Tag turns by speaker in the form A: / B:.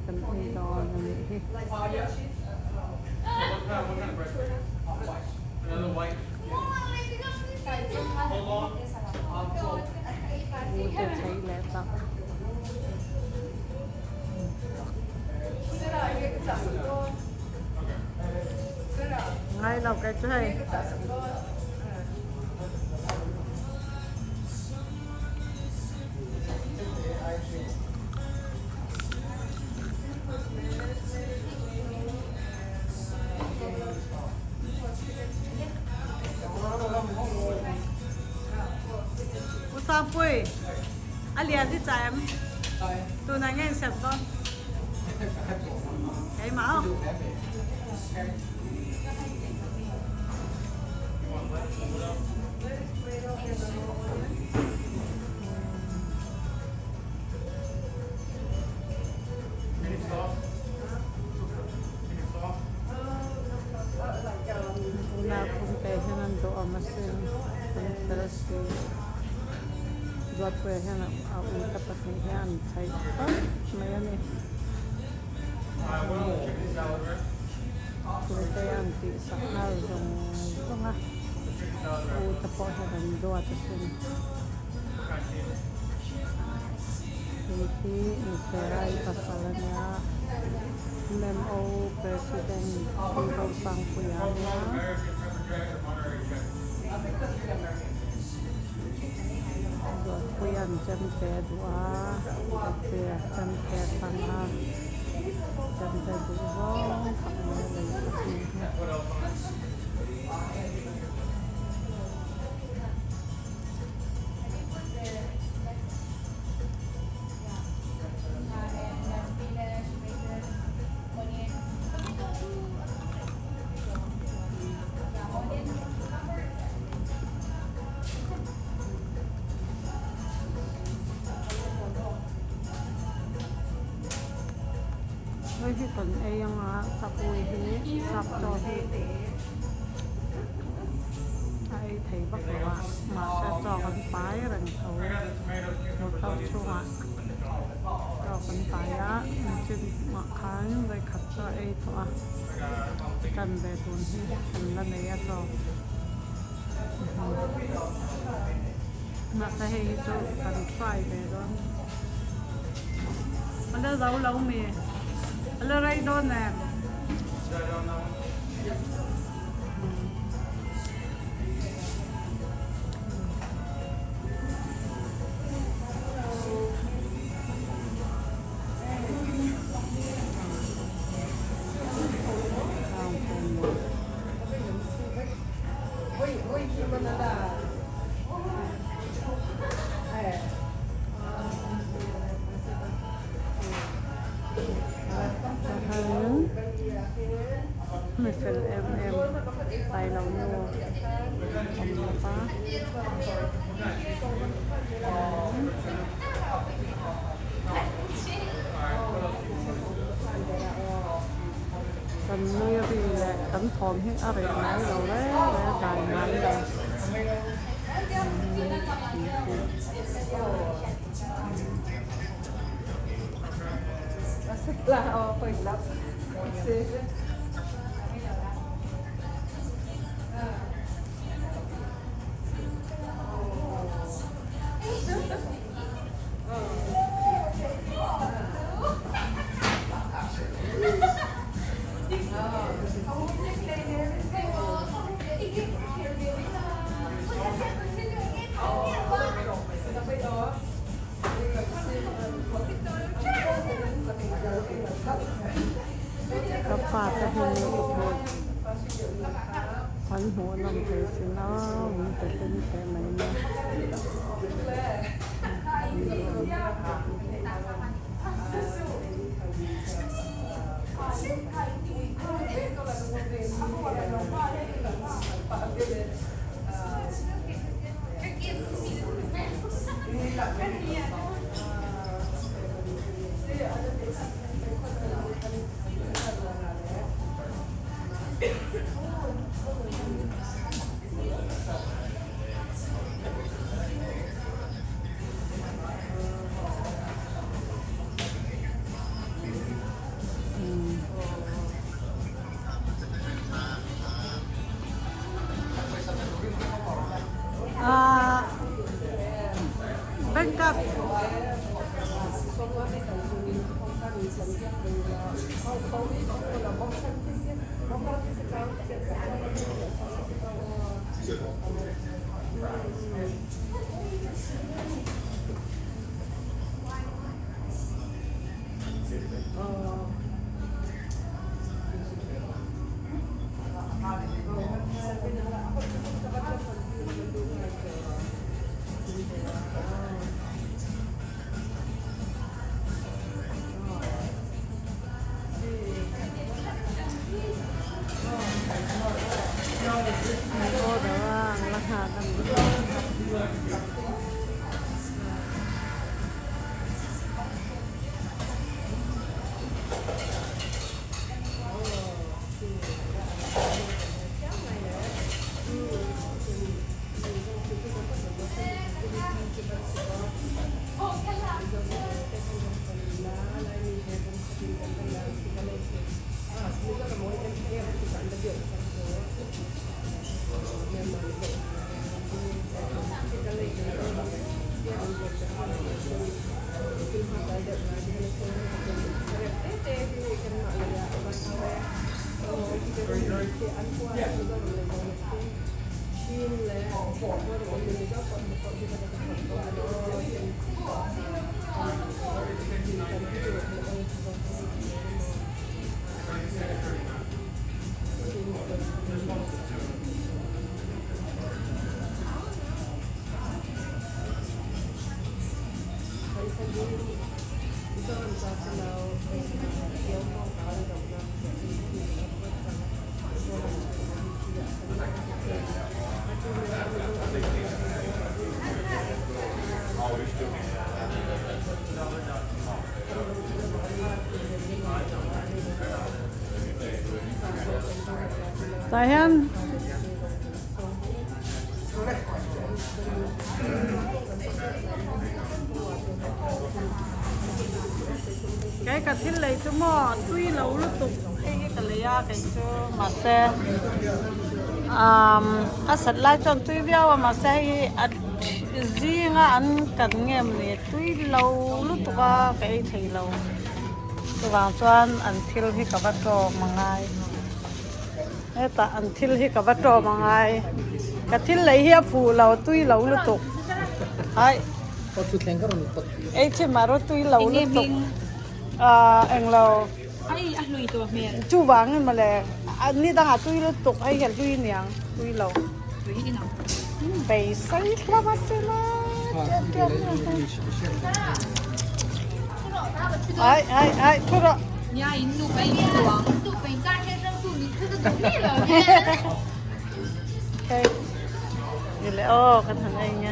A: kan ei dawn a nih hi. Ute chei leh tak. Ngai lo kei chu hei. U Sangpui, a lian hi chai em? Tunah nge in sem dawn? Keimah aw. Unau thumte hian an duhawm asin an fel si. Duatpuia hian a uite pahnih hi an chhaih tawp mai a ni. Thil te an tihsak nghal zawng zawng a, uite pawh hian an duat asin. Hei hi Miserai pasal a nia, MMO President Pu Rosangpuia a nia. Duatpuia'n chemte a duh a, Duatpuia chemte a thlang a, chemte duh zawng tak mai a lei sak nih hi. Hei hi kan ei anga chapui hi sap chaw hi a ei thei vak lo a mahse chaw kan pai reng tho motor chhungah chaw kan pai a engtin mah khan vawikhat chu a ei tawh a tan ve tun hi kan la nei a chaw mahse hei hi chu kan try ve dawn a la zo lo mi a la rei dawn em. Mi fel em em Sailo nu awm bawk a. Kan nui ri leh kan thawm hi a reh ngai lo reng reng a dai ngai lo. Ka fate hi an hmuh nawm thei sin a min pe hlim teh mai nia. Engzat? An order a an la nghak a ni. Tah hian Kei ka thil lei chu maw tui lo lutuk hei hi ka lei a kei chu mahse umm a sat lai chuan tui viau a mahse hei hi a zinga an kan nge mawni tui lo lutuk a ka ei thei lo chuvang chuan an thil hi ka va tawm a ngai. Hetah an thil hi ka va tawm a ngai. Ka thil lei hi a fuh lo, tui lo lutuk. Hai. Ei chi mah rawh tui lo lutuk. Ah englo.
B: Ai a hlui tawh hmel.
A: Chuvang in mawle. Ni dangah tui lutuk hei hi a hlui niang tui lo.
B: Tui hi inang.
A: Beisai hlauh a che la. Ai ai ai thu rawh.
B: Nia in nu pa in thu ang.
A: Okay. Ni le aw kan han ei nge.